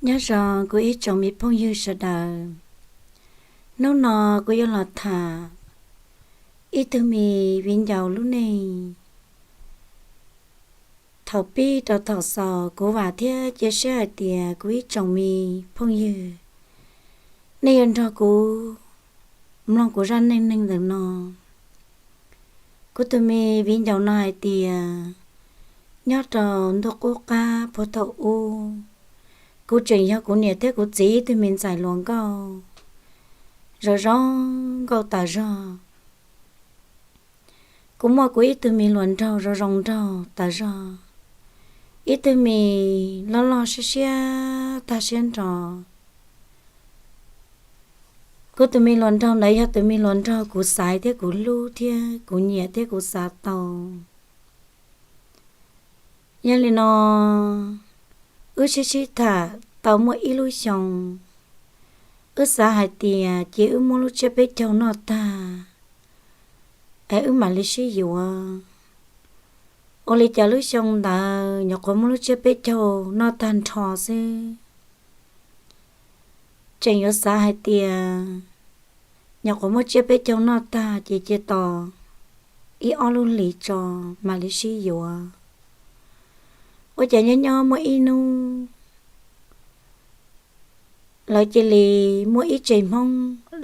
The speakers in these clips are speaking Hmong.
Nyob zoo kuv ib tsoom me phooj ywg sawv daws, hnub no kuv yuav los tham ib tug me viv ncaus lub neej. Thaum pib rau thaum xaus kuv vam thiab cia siab hais tias kuv ib tsoom me phooj ywg nej yuav nrog kuv mloog kuv zaj neej neeg ntawm no. Kuv tus me viv ncaus no hais tias nyob rau ntuj qub qab puag thaum ub, kuv tseem yog kuv niam thiab kuv txiv ib tug me ntxhais hluas nkauj, zoo zoo nkauj tas zog. Kuv muaj kuv ib tug me hluas nraug zoo zoo nraug tas zog, ib tug me loj loj siab siab tag siab nrho. Kuv tus me hluas nraug ntawd yog tus me hluas nraug kuv xaiv thiab kuv hlub thiab kuv nyiam thiab kuv xav tau. Yog li no, wb sib sib tham tau muaj ib lub xyoo, wb xav hais tias cia wb muab lub tsiab peb caug noj tag es wb mam li sib yuav. Ua li cas lub xyoo ntawd nyuam qhuav muab lub tsiab peb caug noj tag nrho xwb, tseem yuav xav hais tias nyuam qhuav muab tsiab peb caug noj tag ces cia tos ib ob lub hlis tso mam li sib yuav. Ua cas nyob nyob muaj ib hnub lawv cia li muaj ib tsev Hmoob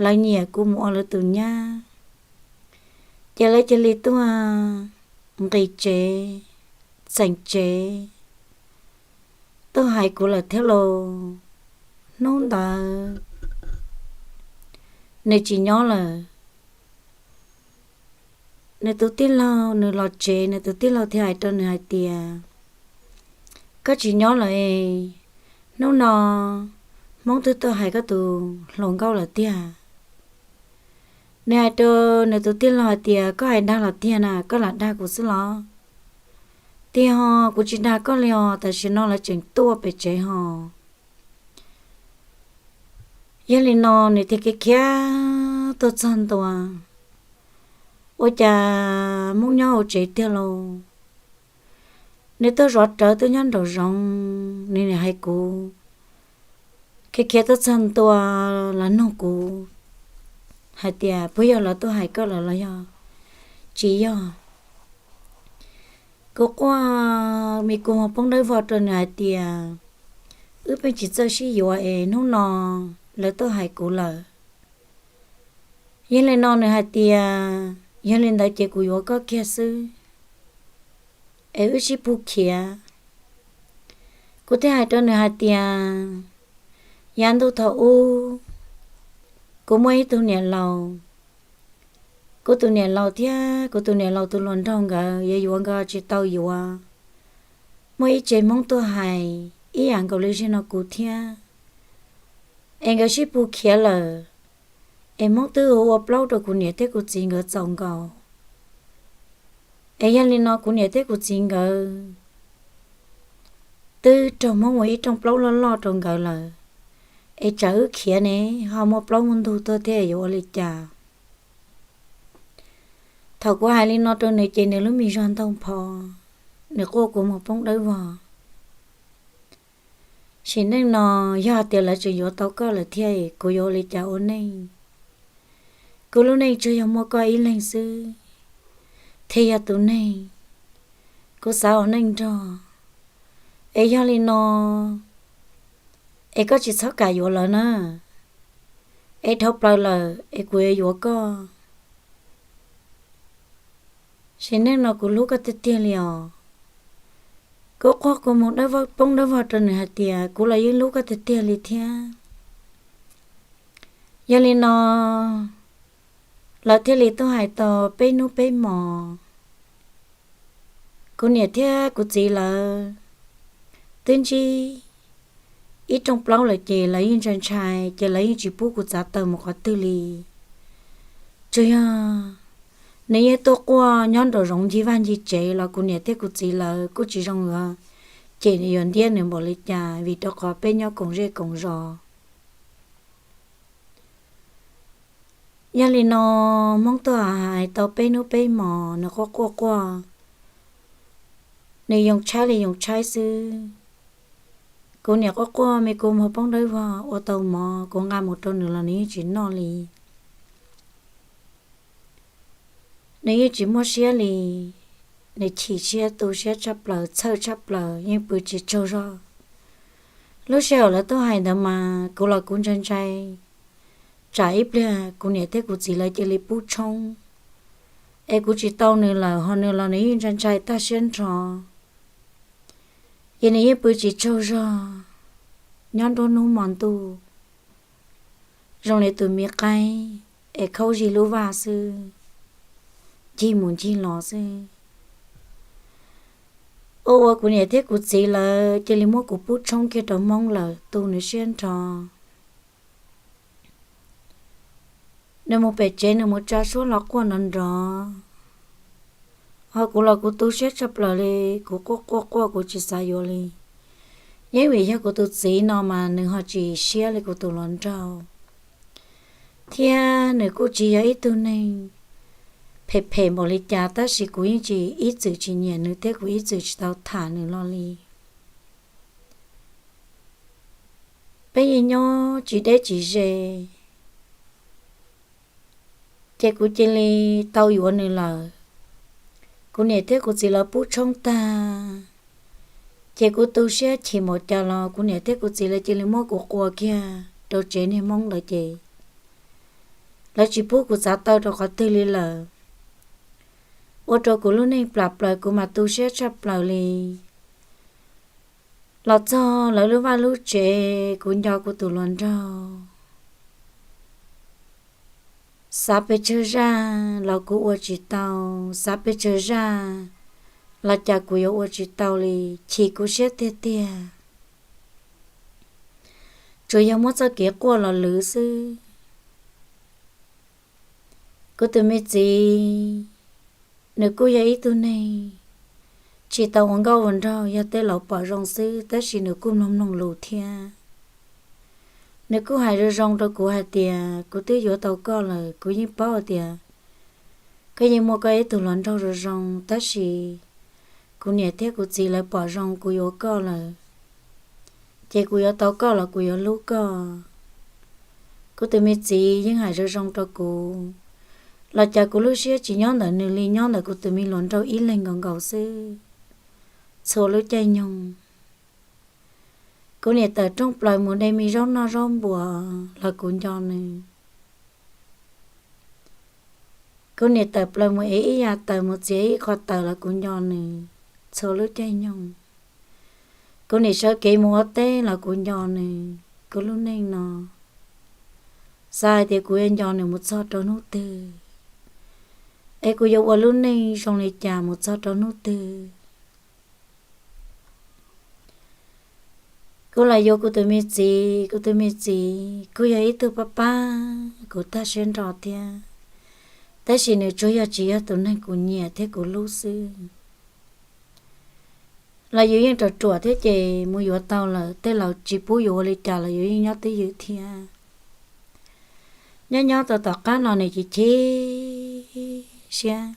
lawv nyiam kuv mus ua lawv tus nyab, ces lawv cia li tuaj nqis tsev, txheem tsev, tuaj hais kuv lawm thiab lauj. Hnub ntawd nws tsis nyob lawm. Nws tus tij laug, nws los tsev, nws tus tij laug thiaj hais rau nws hais tias, koj tsis nyob lawm, hnub no Hmoob twb tuaj hais koj tus hluas nkauj lawm tiag. Nws hais rau nws tus tij laug hais tias, koj hais dag los tiag na, koj lam dag kuv xwb los? Tiag ho, kuv tsis dag koj li os, tam sim no lawv tseem tuaj pem tsev ho. Yog li no nws thiaj khiav khiav tuaj txog ntua, ua cas Hmoob nyob hauv tsev tiag lauj. Nws tuaj zov rawv twb nyob nraum zoov, nws nim hais kuv, khiav khiav tuaj txog ntua los nug kuv hais tias, puas yog lawv tuaj hais koj lawm los yog tsis yog? Kuv quaj me kua muag poob dawb vog rau nws hais tias, wb pheej tsis txawj sib yuav es hnub no lawv tuaj hais kuv lawm. Yog li no nws hais tias, yog li ntawd ces kuv yuav koj kiag xwb es wb sib pug khiav. Kuv thiaj hais rau nws hais tias, yav ntuj thaum ub kuv muaj ib tug niam laus, kuv tus niam laus thiab kuv tus niam laus tus hluas nraug nkawd yuav yuav nkawd tsis tau yuav. Muaj ib tsev Hmoob tuaj hais ib yam nkaus li zaum no kuv thiab, es nkawd sib pug khiav lawm, es Hmoob twb ua plaub rau kuv niam thiab kuv txiv nkawd txaus nkaus. Es yog li no kuv niam thiab kuv txiv nkawd twb raug Hmoob ua ib rooj plaub loj loj rau nkawd lawm, es tsam wb khiav ne ho muaj plaub muaj ntug tuaj thiab yuav ua li cas? Thaum kuv hais li no rau nws ces nws lub me zog ntaug npho, nws quaj kua muag poob dawb vog. Sim neej no yog hais tias lawv tseem yuav tau koj lawm thiab kuv yuav ua li cas ua neej? Kuv lub neej tsuas yog muaj koj ib leeg xwb thiaj yog tus neeg kuv xav ua neej nrog. Es yog li no es koj tsis txhob kam yuav lawv na, es dhau plaws lawm es kuv yuav yuav koj. Sim neej no kuv hlub koj tiag tiag li os. Kuv quaj kua muag poob dawb vog rau nws hais tias kuv los yeej hlub koj tiag tiag li thiab. Yog li no lawv thiaj li tuaj hais tau peb hnub peb hmos. Kuv niam thiab kuv txiv lawv twb ntsib ib rooj plaub lawm ces lawv yeej ntshai ntshai ces lawv yeej tsis pub kuv txav taws mus qhov twg li. Tsuas yog nws yeej tuaj quaj nyob nraum zoov ncig vaj ncig tsev los kuv niam thiab kuv txiv lawv kuj tsis zoo yuav cem nws yuav ntiab nws npaum li cas vim rau qhov peb nyob koom zej koom zos. Yog li no Hmoob tuaj hais tau peb hnub peb hmos nws quaj quaj quaj, nws yoo tshaib li yoo tshaib xwb. Kuv niam quaj quaj me kua muag poob dawb vog, ua tau mov kuv nqa mus rau nws los nws yeej tsis noj li. Nws yeej tsis muaj siab li, nws chim siab tu siab tshaj plaws, txhawj tshaj plaws, yeej pw tsis tsaug zog. Lub sij hawm lawv tuaj hais ntawd mas kuv los kuv ntshai ntshai, tsam ib pliag kuv niam thiab kuv txiv lawv cia li pub tshoob, es kuv tsis tau nws lawm ho nws los nws yeej ntshai ntshai tag siab nrho. Ces nws yeej pw tsis tsaug zog, nyob nruab hnub hmo ntuj zoo li tus me qaib es khaub zig lub vaj xwb, ncig mus ncig los xwb. Ua ua kuv niam thiab kuv txiv lawv cia li muab kuv pub tshoob kiag rau Hmoob lawm, tu nws siab nrho. Nws mus pem tsev nws mus tsa suab los quaj nrov nrov, ho kuv los kuv tu siab tshaj plaws li, kuv quaj quaj quaj kuv tsis xav yuav li. Yeej vim yog kuv tus txiv no mas nws ho tsis siab li kuv tus hluas nraug, thiab nws kuj tsis yog ib tug neeg phem phem npaum li cas, tab sis kuv yeej tsis, ib txwm tsis nyiam nws thiab kuv ib txwm tsis tau tham nws los li. Peb yeej nyob tsis deb tsis ze, ces kuv cia li tau yuav nws lawm. Kuv niam thiab kuv txiv lawv pub tshoob tag, ces kuv tu siab chim npaum cas los kuv niam thiab kuv txiv lawv cia li muab kuv qua kiag rau tsev niag Hmoob lawm ces lawv tsis pub kuv txav taw rau qhov twg li lawm. Ua rau kuv lub neej plam plaws, kuv mas tu siab tshaj plaws li. Los txog lawv lub vaj lub tsev, kuv nco kuv tus hluas nraug. Xav pes tsawg zaj los kuv ua tsis tau, xav pes tsawg zaj los cas kuv yuav ua tsis tau li, chim kuv siab tiag tiag. Tsuas yog muab txoj kev quaj los lwv xwb. Kuv tus me txiv, nws kuj yog ib tug neeg tsis tau ua nkauj ua nraug, yog tej laus pom zoo xwb, tab sis nws kuj mloog mloog lus thiab. Nws kuj hais zoo zoo rau kuv hais tias kuv twb yuav tau koj lawm, kuv yeej paub hais tias koj yeej muaj koj ib tug hluas nraug zoo zoo, tab sis kuv niam thiab kuv txiv lawv pom zoo kuv yuav koj lawm, ces kuv yuav tau koj los kuv yuav hlub koj. Kuv tus me txiv yeej hais zoo zoo rau kuv, los cas kuv lub siab tsis nyob ntawm nws li, nyob ntawm kuv tus me hluas nraug ib leeg nkaus nkaus xwb. Txhua lub caij nyoog, kuv niam tawm rooj plaws mus de me zaub noj zaub npua los kuv nco nws. Kuv niam tawm plaws mus ev ib yav taws, mus txiav ib qho taws los kuv nco nws. Txhua lub caij nyoog, kuv niam sawv kev mus ua teb los kuv nco nws. Kuv lub neej no, xav hais tias kuv yuav nco nws mus txog rau hnub twg, es kuv yuav ua lub neej zoo li cas mus txog rau hnub twg. Kuv los yuav kuv tus me txiv, kuv tus me txiv kuj yog ib tug pab pab kuv tag siab nrho thiab, tab sis nws tsuas yog tsis yog tus neeg kuv nyiam thiab kuv hlub xwb. Los yus yeej ruam ruam thiab ces mus yuav tau lawm, tej laus tsis pub yuav ua li cas los yus yeej nyob twj ywm thiab. Nyob nyob tau tom qab no nws chim chim siab,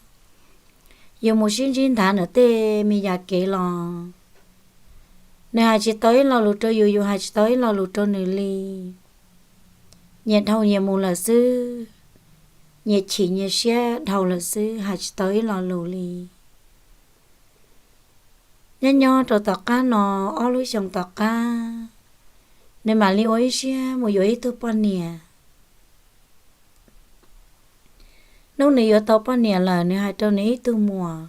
yus mus sib ntsib nthav ntawm tej me yam kev los nws hais tsis tau ib lo lus rau yus, yus hais tsis tau ib lo lus rau nws li. Nyias dhau nyias mus lawm xwb, nyias chim nyias siab dhau lawm xwb, hais tsis tau ib lo lus li. Nyob nyob rau tom qab no, ob lub xyoo tom qab, nws mam li ua ib siab mus yuav ib tug poj niam. Hnub nws yuav tau poj niam lawm, nws hais rau nws ib tug muam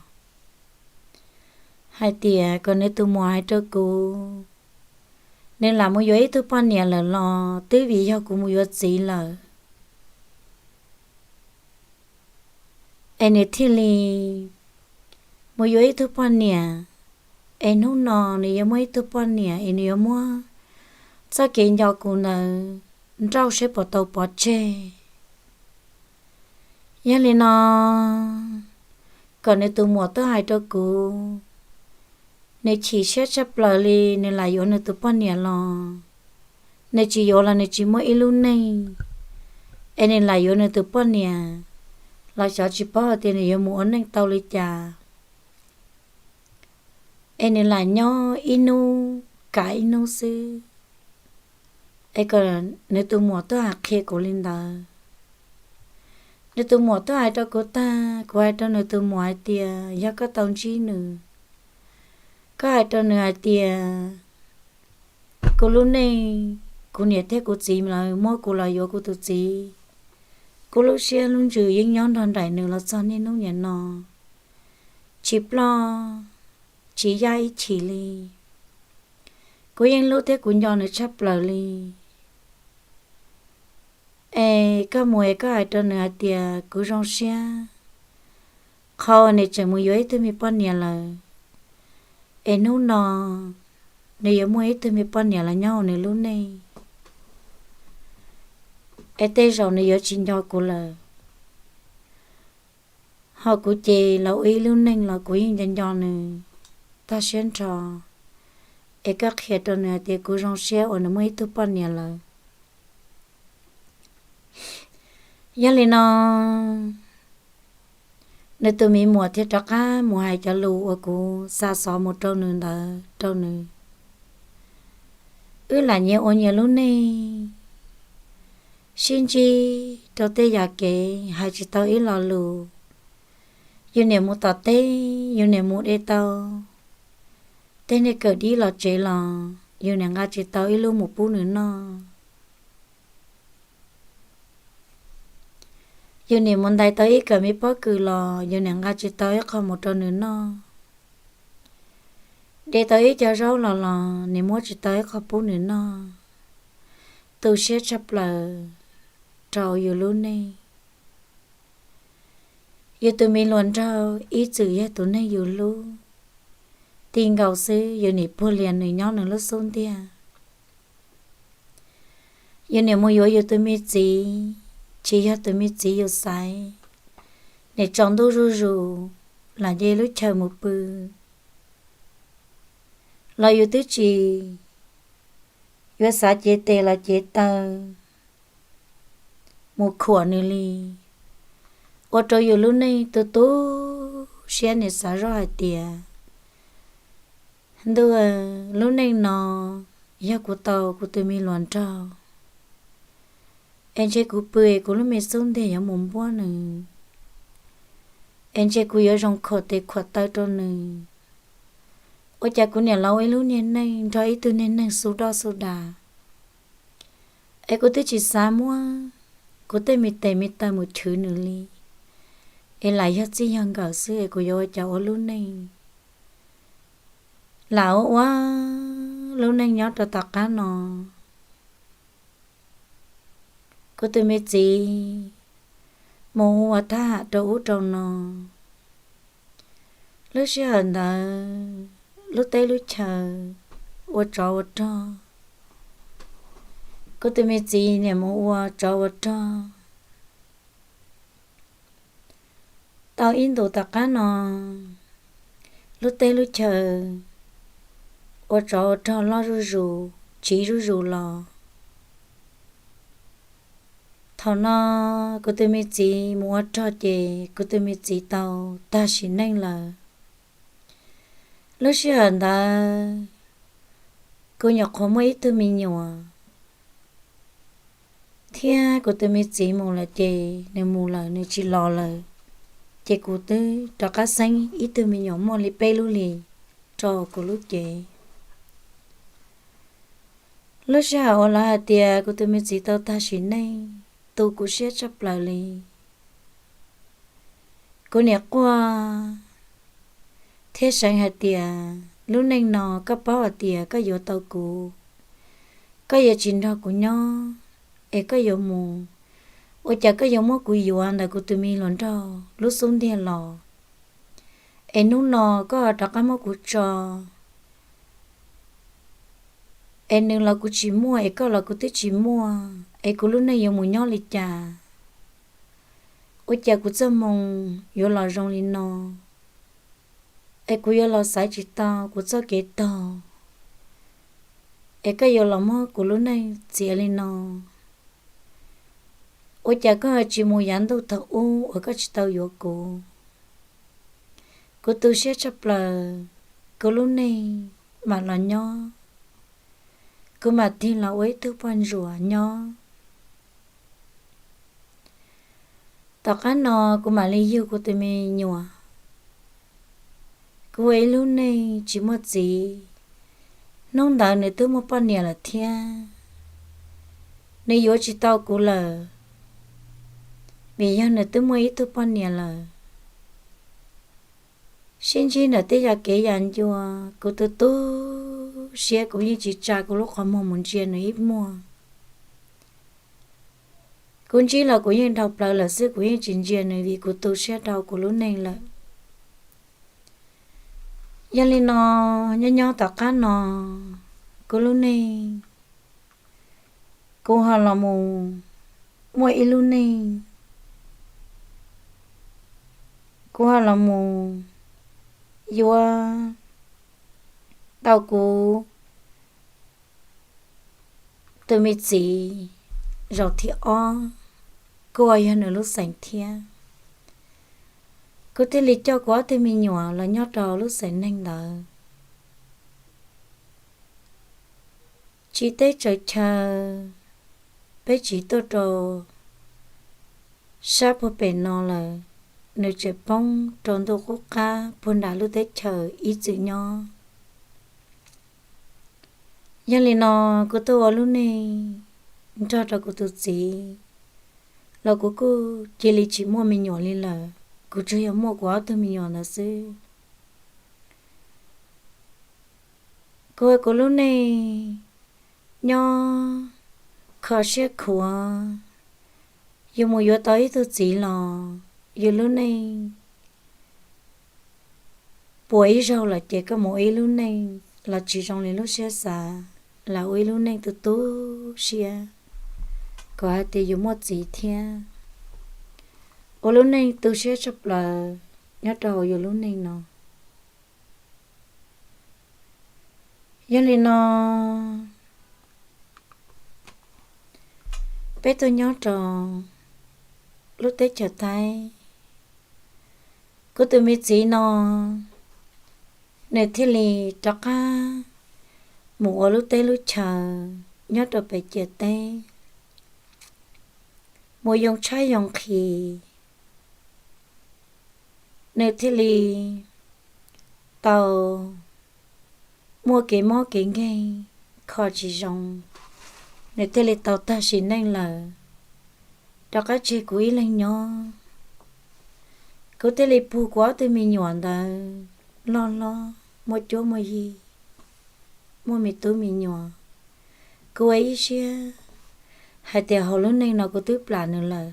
hais tias kom nws tus muam hais rau kuv, nws lam mus yuav ib tug poj niam lawm los twb vim yog kuv mus yuav txiv lawm, es nws thiaj li mus yuav ib tug poj niam. Es hnub no nws yuav muaj ib tug poj niam es nws yuav muab txoj kev nco kuv ntawd nrauj seb puas tau pov tseg. Yog li no, kom nws tus muam tuaj hais rau kuv, nws chim siab tshaj plaws li, nws lam yuav nws tus poj niam los nws tsis yuav los nws tsis muaj ib lub neej, es nws lam yuav nws tus poj niam los xyov tsis paub hais tias nws yuav mus ua neej tau li cas. Es nws lam nyob ib hnub kav ib hnub xwb, es kom nws tus muam tuaj hais qhia kuv li ntawd. Nws tus muam tuaj hais rau kuv tag, kuv hais rau nws tus muam hais tias yog koj tau ntsib nws, koj hais rau nws hais tias kuv lub neej, kuv niam thiab kuv txiv lawv muab kuv los yuav kuv tus txiv, kuv lub siab lub ntsws yeej nyob nrog nraim nws los txog niaj hnub niam no, tsis ploj tsis yaj ib chim li. Kuv yeej hlub thiab kuv nco nws tshaj plaws li. Es koj mus es koj hais rau nws hais tias kuv zoo siab qhov nws tseem mus yuav ib tug me poj niam lawm, es hnub no nws yuav muaj ib tug me poj niam los nyob hauv nws lub neej, es tej zaum nws yuav tsis nco kuv lawm. Ho kuv ces los ua ib lub neej los kuv yeej nco nco nws tag siab nrho. Es koj qhia rau nws hais tias kuv zoo siab uas nws muaj ib tug poj niam lawm. Yog li no, nws tus me muam thiaj rov qab mus hais cov lus uas kuv xa xov mus rau nws ntawd rau nws. Wb lam nyias ua nyias lub neej, sib ntsib rau tej yam kev hais tsis tau ib lo lus. Yus niam mus tom teb, yus niam mus de tau tej niag kawm dib los tsev los yus niam nqa tsis tau ib lub mus pub nws noj. Yus niam mus ntais tau ib kawm me pob kws los yus niam nqa tsis tau ib qho mus rau nws noj. De tau ib co zaub los los nws muab tsis tau ib qho pub nws noj. Tu siab tshaj plaws rau yus lub neej. Yus tus me hluas nraug ib txwm yog tus neeg yus hlub, ti nkaus xwb yus nim puag lias nws nyob nws lub xub ntiag. Yus nim mus yuav yus tus me txiv, tsis yog tus me txiv yus xaiv, nim tsaus ntuj zuj zus lam nce lub chaw mus pw, los yus twb tsis yuav xav cev tes los cev taw mus khuam nws li. Ua rau yus lub neej tu tu siab nim xav zoj hais tias, ntuj, lub neej no yog kuv tau kuv tus me hluas nraug, es ntshe kuv pw es kuv lub me xub ntiag yuav mus npuab nws, es ntshe kuv yuav zoo khuam tes khuam taw rau nws. Ua cas kuv niam los ua ib lub niag neej nrog ib tug niag neeg xu doj xu das, es kuv twb tsis xav muab kuv tej me tes me taw mus chwv nws li, es lam yog txij yog nkawm xwb es kuv yuav ua cas ua lub neej. Lam ua ua lub neej nyob rau tom qab no, kuv tus me txiv mus ua thab ham rau ub rau no. Lub sij hawm ntawd lub teb lub chaw ua tsov ua rog, kuv tus me txiv nim mus ua tsov ua rog. Tau ib ntus tom qab no, lub teb lub chaw ua tsov ua rog loj zuj zus, tsiv zuj zus los. Thaum no kuv tus me txiv mus ua rog ces kuv tus me txiv tau tag sim neej lawm. Lub sij hawm ntawd kuv nyuam qhuav muaj ib tug me nyuam, thiab kuv tus me txiv mus lawm ces nws mus lawm nws tsis los lawm, ces kuv twb rov qab xeeb ib tug me nyuam muaj li peb lub hlis rau kuv lub cev. Lub sij hawm uas lawv hais tias kuv tus me txiv tau tag sim neej, tu kuv siab tshaj plaws li. Kuv niam quaj thiab seev hais tias, lub neej no koj paub hais tias koj yuav tau kuv, koj yuav tsis nrog kuv nyob, es koj yuav mus, ua cas koj yuav muab kuv yuav ntawm kuv tus me hluas nraug lub xub ntiag los, es hnub no koj rov qab muab kuv tso, es nws los kuv tsis muaj, es koj los kuv twb tsis muaj, es kuv lub neej yuav mus nyob li cas? Ua cas kuv txoj hmoo yuav los zoo li no? Es kuv yuav los xaiv tsis tau kuv txoj kev tog, es koj yuav los muab kuv lub neej txiav li no. Ua cas koj tsis mus yav ntuj thaum ub uas koj tsis tau yuav kuv? Kuv tu siab tshaj plaws, kuv lub neej mam los nyob kuv mam tig los ua ib tug poj ntsuam nyob. Tom qab no kuv mam li yug kuv tus me nyuam. Kuv ua ib lub neej tsis muaj txiv, hnub ntawd nws twb muaj poj niam lawm thiab. Nws yuav tsis tau kuv lawm, vim yog nws twb muaj ib tug poj niam lawm. Sib ntsib ntawm tej yam kev yam ncua, kuv tu tu siab, kuv yeej tsis tsa kuv lub qhov muag mus ntsia nws ib muag. Kuv ntsib los kuv yeej dhau plaws lawm xwb, kuv yeej tsis ntsia nws vim kuv tu siab rau kuv lub neej lawm. Yog li no, nyob nyob tom qab no, kuv lub neej, kuv ho los mus muaj ib lub neej, kuv ho los mus yuav tau kuv tus me txiv zaum thib ob, kuj yog nws lub xeem thiab. Kuv thiaj li coj kuv ob tug me nyuam los nyob rau lub xeem neeg ntawd. Tsiv teb tsaws chaw, peb tsiv tuaj rau sab puag pem no lawm, nws tseem poob rau ntuj qub qab puag nram lub teb chaws ib txwm nyob. Yog li no, kuv tuaj ua lub neej nrog rau kuv tus txiv los kuv kuj cia li tsis muaj me nyuam li lawm, kuv tsuas yog muaj kuv ob tug me nyuam ntawd xwb. Kuv ua kuv lub neej nyob kho siab khuav, yus mus yuav tau ib tug txiv los yus lub neej puas ib zaug lawm ces koj mus ua ib lub neej los tsis zoo li lub siab xav, los ua ib lub neej tu tu siab, kom hais tias yus muaj txiv thiab. Ua lub neej tu siab tshaj plaws nyob rau hauv yus lub neej no. Yog li no, peb tuaj nyob rau lub teb chaws Thaib, kuv tus me txiv no nws thiaj li rov qab mus ua lub teb lub chaw nyob rau pem ciam teb, mus yoo tshaib yoo nqhis, nws thiaj li tau muaj kev mob kev nkeeg kho tsis zoo, nws thiaj li tau tag sim neej lawm, rov qab tseg kuv ib leeg nyob. Kuv thiaj li pug kuv ob tug me nyuam ntawd loj hlob muaj cuab muaj yig, muaj me tub me nyuam. Kuv ua ib siab hais tias hauv lub neej no kuv twb plam nws lawm,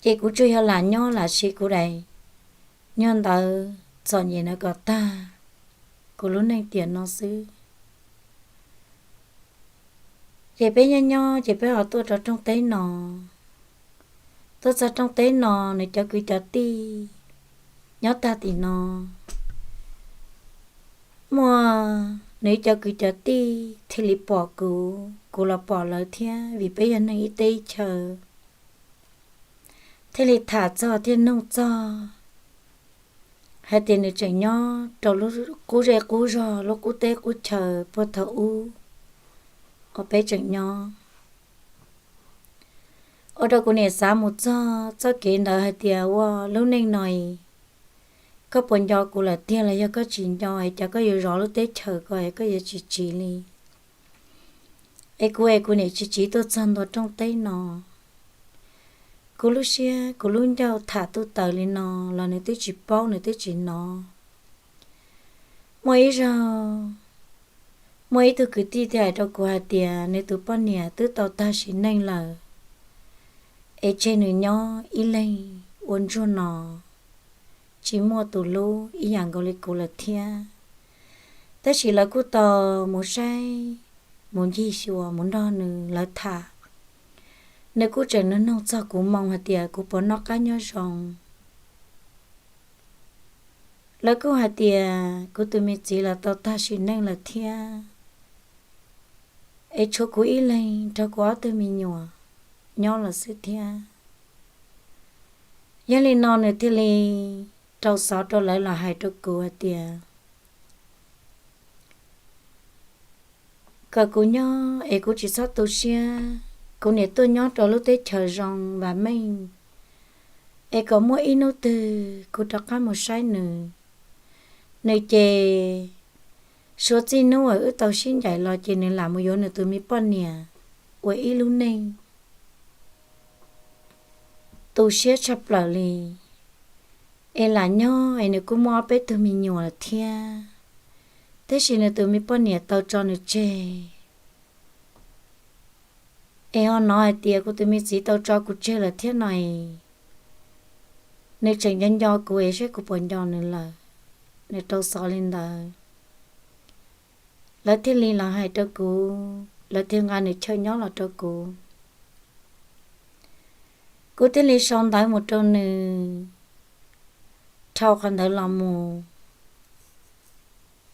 ces kuv tsuas yog lam nyob lam siv kuv daim nyuag ntawv txom nyem ntawd kom tag kuv lub neej tiam no xwb. Ces peb nyob nyob ces peb ho tuaj rau rooj teb no. Tuaj txog rooj teb no, nws cov kwv cov tij nyob tag tim no, muaj nws cov kwv cov tij thiaj li pom kuv, kuv los pom lawv thiab, vim peb yog neeg ib teb ib chaw, thiaj li tham txog thiaj noog txog hais tias nws tseem nyob rau lub qub zej qub zog, lub qub teb qub chaw puag thaum ub uas peb tseem nyob. Ua rau kuv niam xav mus txog txoj kev ntawd hais tias ua lub neej no, koj puas nco kuv lawm tiag los yog koj tsis nco es cas koj yuav zov lub teb chaws ko es koj yuav tsis tsiv li. Es kuv es kuv niam tsis tsiv tuaj txog ntua rooj teb no. Kuv lub siab kuv lub ncauj tham tuj tawm li no los nws twb tsis paub, nws twb tsis hnov. Muaj ib zaug, muaj ib tug kwv tij thiaj hais rau kuv hais tias nws tus poj niam twb tau tag sim neej lawm, es tseg nws nyob ib leeg ua ntsuag no, tsis muaj tus hlub ib yam nkaus li kuv lawm thiab. Tab sis lawv kuj tau mus saib, mus ncig xyuas, mus nrog nws lawv tham. Nws kuj tseem nug noog txog kuv moo hais tias kuv puas noj qab nyob zoo. Lawv kuj hais tias kuv tus me txiv los tau tag sim neej lawm thiab, es tshuav kuv ib leeg nrog kuv ob tug me nyuam nyob lawm xwb thiab. Yog li no nws thiaj li rau xov rau lawv los hais rau kuv hais tias kom kuv nyob es kuv tsis txhob tu siab, kuv niam tuaj nyob rau lub teb chaws zoo vam meej, es kom muaj ib hnub twg kuv rov qab mus saib nws. Nws ces suav txij hnub uas wb tau sib ncaim los ces nws lam mus yuav nws tus me poj niam ua ib lub neej tu siab tshaj plaws li. Es lam nyob es nws kuj muaj ob peb tug me nyuam lawm thiab, tab sis nws tus me poj niam tau tso nws tseg. Es ho hnov hais tias kuv tus me txiv tau tso kuv tseg lawm thiab no es, nws tseem nco nco kuv es saib kuv puas nco nws lawm. Nws rau xov li ntawd, lawv thiaj li los hais rau kuv, lawv thiaj nqa nws chaw nyob los rau kuv. Kuv thiaj li sau ntawv mus rau nws, dhau qhov ntawd los mus.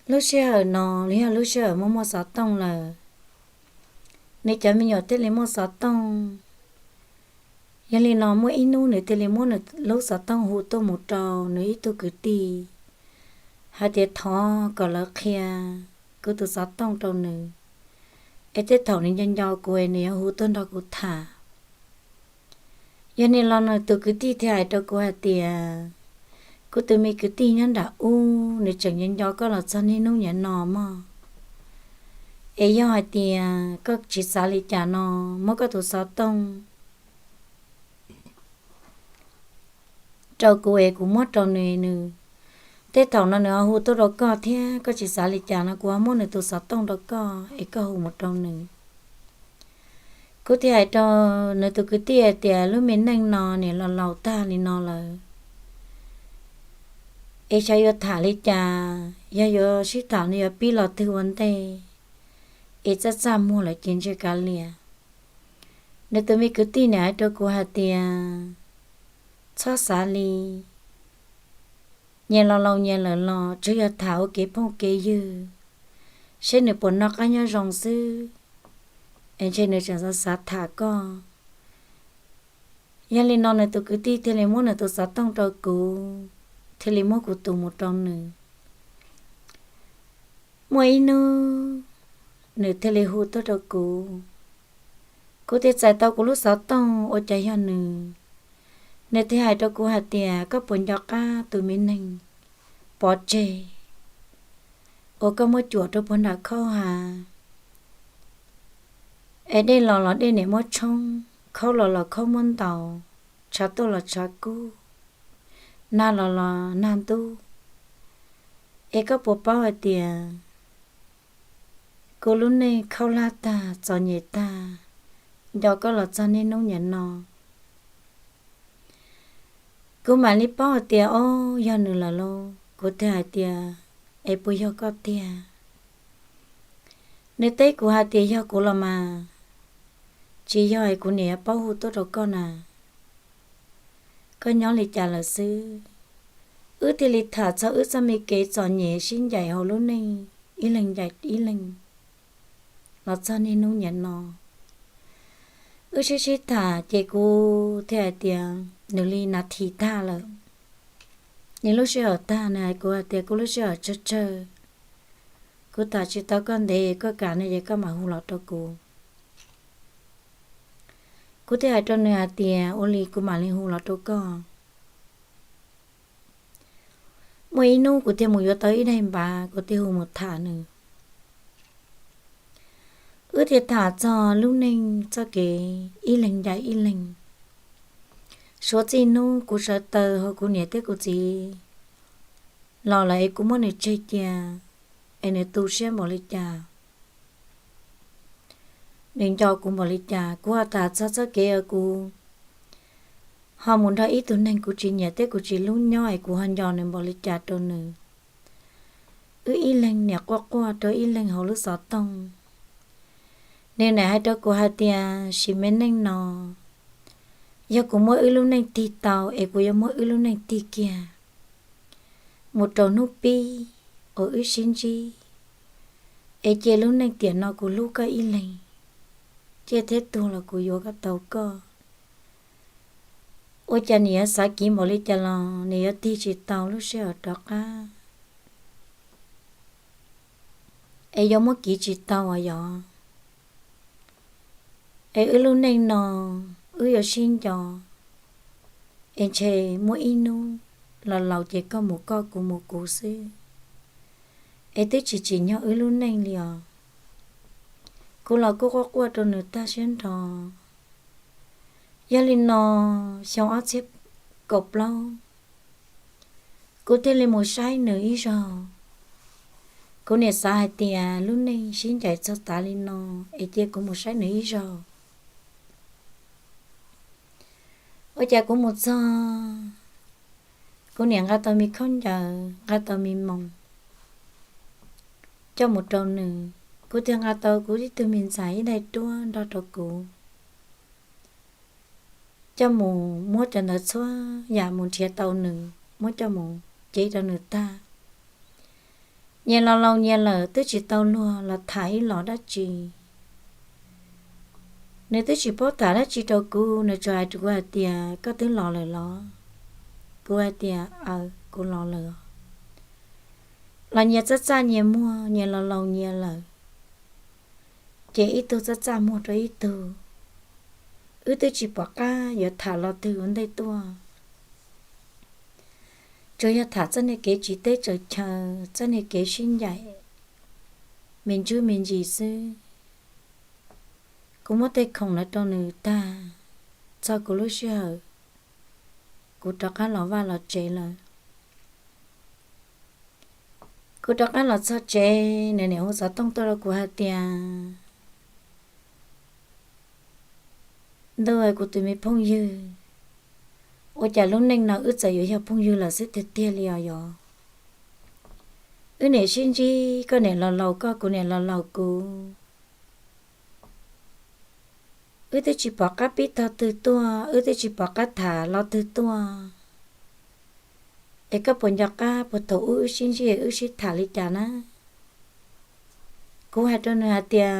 Lub sij hawm no los yog lub sij hawm muaj muaj xov tooj lawm, nws cov me nyuam thiaj li muaj xov tooj. Yog li no muaj ib hnub nws thiaj li muab nws lub xov tooj hu tuaj mus rau nws ib tug kwv tij, hais tias thov kom lawv qhia kuv tus xov tooj rau nws, es tej thaum nws nco nco kuv es nws yuav hu tuaj nrog kuv tham. Yog li no nws tus kwv tij thiaj hais rau kuv hais tias, kuv tus me kwv tij nyob nram ub, nws tseem nco nco koj los txog niaj hnub niam no mog. Es yog hais tias koj tsis xav li cas no, muab koj tus xov tooj rau kuv es kuv muab rau nws, nws, tej thaum no nws ho hu tuaj rau koj thiab, koj tsis xav li cas no kuv ho muab nws tus xov tooj rau koj es koj hu mus rau nws. Kuv thiaj hais rau nws tus kwv tij hais tias lub me neej no niam los laus tag li no lawm, es xyov yuav tham li cas, yog yuav sib tham no yuav pib los twg ua ntej, es txaj txaj muag lawm ces ntshe kav liam. Nws tus me kwv tij niam hais rau kuv hais tias, txhob xav li, nyias los laus nyias lawm los tsuas yog tham ua kev phooj kev ywg, seb nws puas noj qab nyob zoo xwb, es ntshe nws tseem xav xav tham koj. Yog li no nws tus kwv tij thiaj li muab nws tus xov tooj rau kuv, thiaj li muab kuv tus mus rau nws. Muaj ib hnub nws thiaj li hu tuaj rau kuv, kuv thiaj txais tau kuv lub xov tooj ua cas yog nws. Nws thiaj hais rau kuv hais tias koj puas nco qab tus me neeg pov tseg uas koj muab cuam rau puag nram khaub ha, es dej los los dej niam muab tshoob, khaub los los khaub muab ntaus, tshav tuaj los tshav kub, nag los los nag ntub. Es koj puas paub hais tias kuv lub neej khaub hlab tag txom nyem tag, nco koj los txog niaj hnub niam no. Kuv mam li paub hais tias ob yog nws lawm lauj, kuv thiaj hais tias es puas yog koj tiag? Nws teb kuv hais tias yog kuv los mas, tsis yog es kuv niam yuav paub hu tuaj rau koj na, koj nyob li cas lawm xwb. Wb thiaj li tham txog wb txoj me kev txom nyem sib ncaim hauv lub neej ib leeg ncaim ib leeg los txog niaj hnub niam no. Wb sib sib tham ces kuv thiaj hais tias nws li nas this tag lawm, nws lub sij hawm tag, nws hais kuv hais tias kuv lub sij hawm tsawg tsawg, kuv tham tsis tau koj ntev, koj kam no ces koj mam hu los rau kuv. Kuv thiaj hais rau nws hais tias ua li kuv mam li hu los rau koj. Muaj ib hnub kuv thiaj mus yuav tau ib daim npav, kuv thiaj hu mus tham nws. Wb thiaj tham txog lub neej txoj kev ib leeg ncaim ib leeg. Suav txij hnub kuv sawv taw hauv kuv niam thiab kuv txiv los lawm es kuv muab nws tseg cia, es nws tu siab npaum li cas, nws nco kuv npaum li cas. Kuv ho tham txog txoj kev uas kuv ho mus nrog ib tug neeg kuv tsis nyiam thiab kuv tsis hlub nyob es kuv ho nco nws npaum li cas rau nws. Wb ib leeg niam quaj quaj rau ib leeg hauv lub xov tooj. Nws niam hais rau kuv hais tias sim me neej no, yog kuv muab wb lub neej tig tau es kuv yuav muab wb lub neej tig kiag mus rau hnub pib uas wb sib ntsib, es cia lub neej tiam no kuv hlub koj ib leeg, ciaj thiab tuag los kuv yuav koj tau koj. Ua cas nws yuav xav kiv npaum li cas los nws yuav tig tsis tau lub sij hawm rov qab. es yuav muab kiv tsis tau os yog. Es wb lub neej no wb yuav sib nco, es ntshe muaj ib hnub los laus ces koj mus koj kuv mus kuv xwb, es twb tsis tsim nyog wb lub neej li os. Kuv los kuj quaj quaj rau nws tag siab nrho. Yog li no, xyoo ob txhiab kaum plaub, kuv thiaj li mus saib nws ib zaug. Kuv niam xav hais tias lub neej sib ncaim txog tav li no, es cia kuv mus saib nws ib zaug. Ua cas kuv mus txog, kuv niam nqa tau me khaub ncaws, nqa tau me moos coj mus rau nws. Kuv thiaj nqa tau kuv ib tug me ntxhais ib daim duab nrog rau kuv, coj mus muab cov ntawd txhua yam mus nrhiav tau nws, muab coj mus cev rau nws tag. Nyias los laus nyias lawm, twb tsis tau luag los tham ib los dab tsi. Nws twb tsis paub tham dab tsi rau kuv, nws tsuas hais rau kuv hais tias, koj twb los lawm los? Kuv hais tias, aw, kuv los lawm. Los nyias txaj txaj nyias muag, nyias los laus nyias lawm, ces ib tug txaj txaj muag rau ib tug. Wb twb tsis pom qab yuav tham lo twg ua ntej tuaj, tsuas yog tham txoj niag kev tsiv teb tsaws chaw, txoj niag kev sib ncaim me ntsuj me ntsis xwb. Kuv muab tej khoom ntawd rau nws tag, txog kuv lub sij hawm kuv rov qab los vaj los tsev lawm. Kuv rov qab los txog tsev, nws niam hu xov tooj tuaj rau kuv hais tias, ntuj, kuv tus me phooj ywg, ua cas lub neej no wb txawm yuav yog phooj ywg lawm xwb tiag tiag li os yog. Wb niam sib ntsib, koj niam los laus koj, kuv niam los laus kuv. Wb twb tsis pom qab pib tog twg tuaj, wb twb tsis pom qab tham lo twg tuaj, es koj puas nco qab puag thaum ub wb sib ntsib wb sib tham li cas na? Kuv hais rau nws hais tias,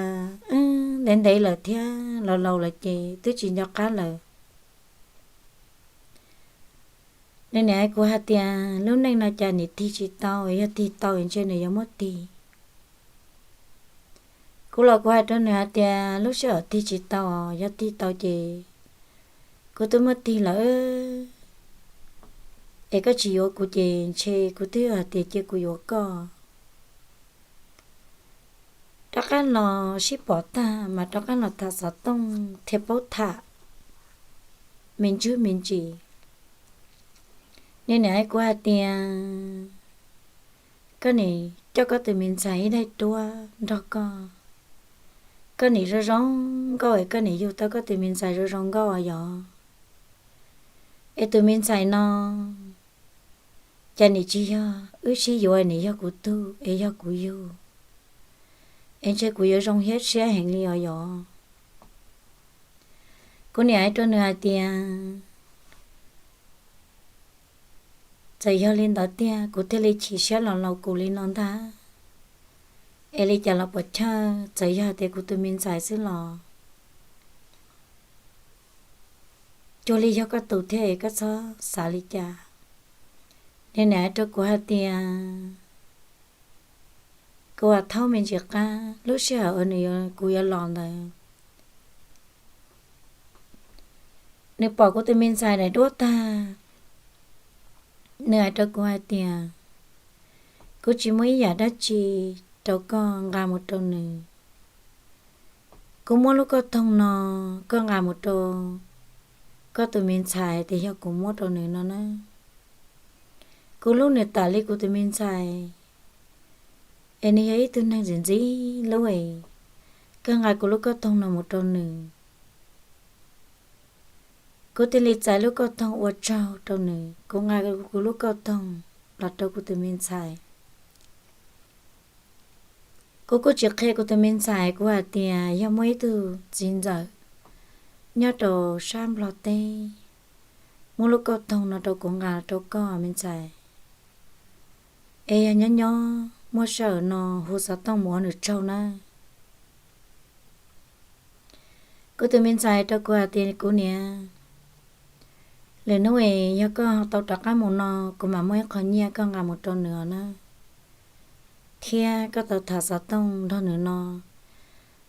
ntev ntev lawm thiab, los laus lawm ces twb tsis nco qab lawm. Nws niam hais kuv hais tias lub neej no cas nim tig tsis tau, yog tig tau ntshe nws yuav muab tig. Kuv los kuv hais rau nws hais tias lub sij hawm tig tsis tau, yog tig tau ces kuv twb muab tig lawm, es koj tsis yuav kuv ces ntshe kuv twb hais tias cia kuv yuav koj. Rov qab los sib pom tag mas rov qab los tham xov tooj thiaj paub tham me ntsuj me ntsis. Nws niam hais kuv hais tias, koj nim coj koj tus me ntxhais ib daim duab nrog koj, koj nim zoo zoo nkauj es koj nim yug tau koj tus me ntxhais zoo zoo nkauj os yog. Es tus me ntxhais no cas nim tsis yog wb sib yuav, nim yog kuv tug es yog kuv yug, es ntshe kuv yuav zoo siab heev li os yog. Kuv niam hais rau nws hais tias, txawm yog li ntawd tiag kuv thiaj li chim siab los laus kuv li no ntag, es li cas los puas chawj, txawm yog tias kuv tus me ntxhais xwb los cuag li yog koj tus thiab es koj txhob xav li cas. Nws niam hais rau kuv hais tias, kuv ua thaub me ntsis qab, lub sij hawm uas nws, kuv yuav los ntawd, nws pom kuv tus me ntxhais daim duab tag, nws hais rau kuv hais tias, kuv tsis muaj ib yam dab tsi rau koj nqa mus rau nws. Kuv muab lub kauj toog no koj nqa mus rau koj tus me ntxhais tias yog kuv muab rau nws no na. Kuv hlub nws tas li kuv tus me ntxhais, es nws yog ib tug neeg ntxim ntxim hlub es, koj nqa kuv lub kauj toog no mus rau nws. Kuv thiaj li txais lub kauj toog ua tsaug rau nws, kuv nqa kuv lub kauj toog los rau kuv tus me ntxhais. Kuv kuj tsis qhia kuv tus me ntxhais, kuv hais tias yog muaj ib tug txiv ntxawm nyob rau sab Nplog teb muab lub kauj toog no rau kuv nqa rau koj me ntxhais, es yog nyob nyob muaj sij hawm no hu xov tooj mus ua nws tsaug nawb. Kuv tus me ntxhais rau kuv hais tias, kuv niam, lwm hnub es yog koj tau rov qab mus no, kuv mam muaj ib qho nyiaj koj nqa mus rau nws os nawb. thiab koj tau tham xov tooj nrog nws no,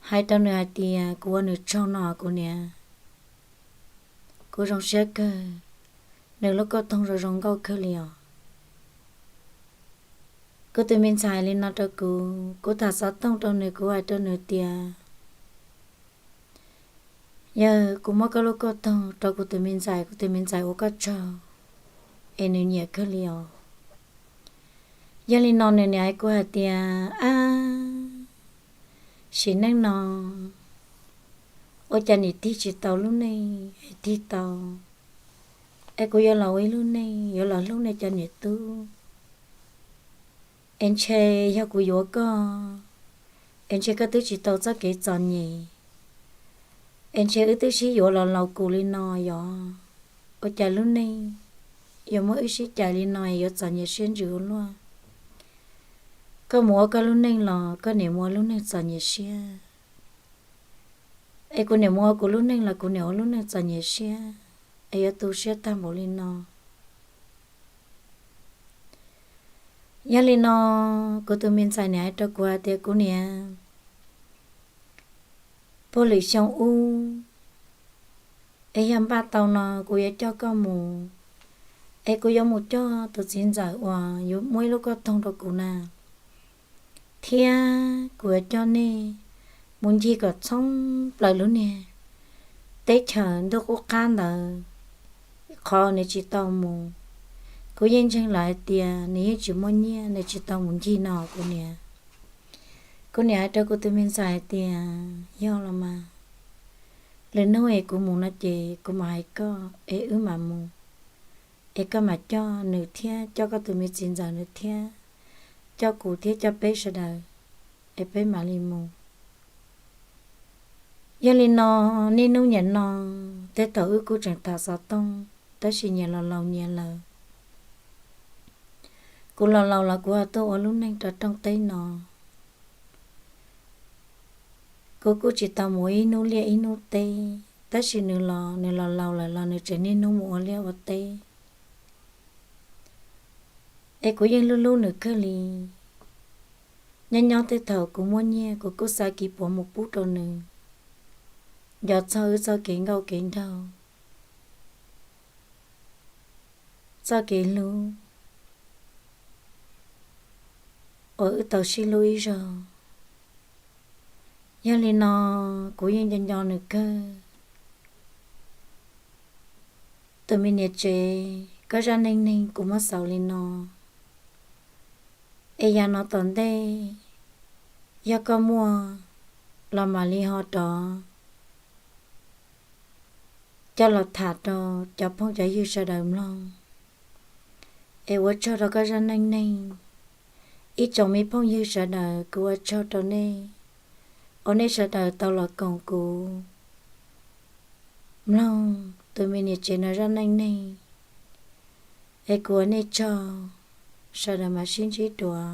hais rau nws hais tias kuv ua nws tsaug no kuv niam. Kuv zoo siab kawg, nws lub kauj toog zoo zoo nkauj kawg li os. Kuv tus me ntxhais li no rau kuv, kuv tham xov tooj rau nws, kuv hais rau nws tias, yog kuv muab koj lub kauj toog rau kuv tus me ntxhais, kuv tus me ntxhais ua koj tsaug, es nws nyiam kawg li os. Yog li no nws niam hais kuv hais tias, ab, sim neej no ua cas niam tig tsis tau lub neej es tig tau, es kuv yuav los ua ib lub neej yuav los hlub nej cov niam tub, es ntshe yog kuv yuav koj, es ntshe koj twb tsis tau txoj kev txom nyem, es ntshe wb twb sib yuav los laus kuv li no yog, ua cas lub neej yuav muab wb sib cais li no es yuav txom nyem siab ntsws ua luaj. Koj mus ua koj lub neej los koj niam mus ua lub neej txom nyem siab, es kuv niam mus ua kuv lub neej los kuv niam ua lub neej txom nyem siab, es yuav tu siab tag npaum li no. Yog li no kuv tus me ntxhais niam hais rau kuv hais tias, kuv niam, puag lwm xyoo ub, es yog npaj tau no kuv yuav coj koj mus, es kuv yuav mus coj tus txiv ntxawm uas yuav muab ib lub kauj toog rau kuv na, thiab kuv yuav coj nej mus ncig kom txhoob plaws lub niag teb chaws ntuj qub qab ntawd. Qhov nws tsis tau mus, kuv yeej ntseeg lawm hais tias nws yeej tsis muaj nyiaj, nws tsis tau mus ncig no kuv niam. Kuv niam hais rau kuv tus me ntxhais hais tias, yog los mas, lwm hnub es kuv mus no ces kuv mam hais koj es wb mam mus, es koj mam coj nws thiab coj koj tus me txiv ntxawm nws thiab coj kuv thiab coj peb sawv daws, es peb mam li mus. Yog li no, niaj hnub niaj no, tej thaum wb kuj tseem tham xov tooj, tab sis nyias los laus nyias lawm. Kuv los laus los kuv ho tuaj ua lub neej rau rooj teb no. Kuv kuj tsis tau mus ib hnub liaj ib hnub teb, tab sis nws los, nws los laus lawm los nws tseem niaj hnub mus ua liaj ua teb. Es kuv yeej hlub hlub nws kawg li. Nyob nyob tej thaum kuv muaj nyiaj kuv kuj xa kiv puav mus pub rau nws, nco txog wb txoj kev nkauj kev nraug, txoj kev hlub uas wb tau sib hlub ib zaug. Yog li no, kuv yeej nco nco nws kawg. Tus me niam tsev, koj zaj neej neeg kuv muab xaus li no, es yam no tom ntej yog koj muaj los mam li ho rov coj los tham rau cov phooj cov ywg sawv daws mloog. Es ua tsaug rau koj zaj neej neeg. Ib tsoom me phooj ywg sawv daws, kuv ua tsaug rau nej uas nej sawv daws tau los koom kuv mloog tus me niam tsev no zaj neej neeg. Es kuv ua nej tsaug, sawv daws mam sib ntsib dua.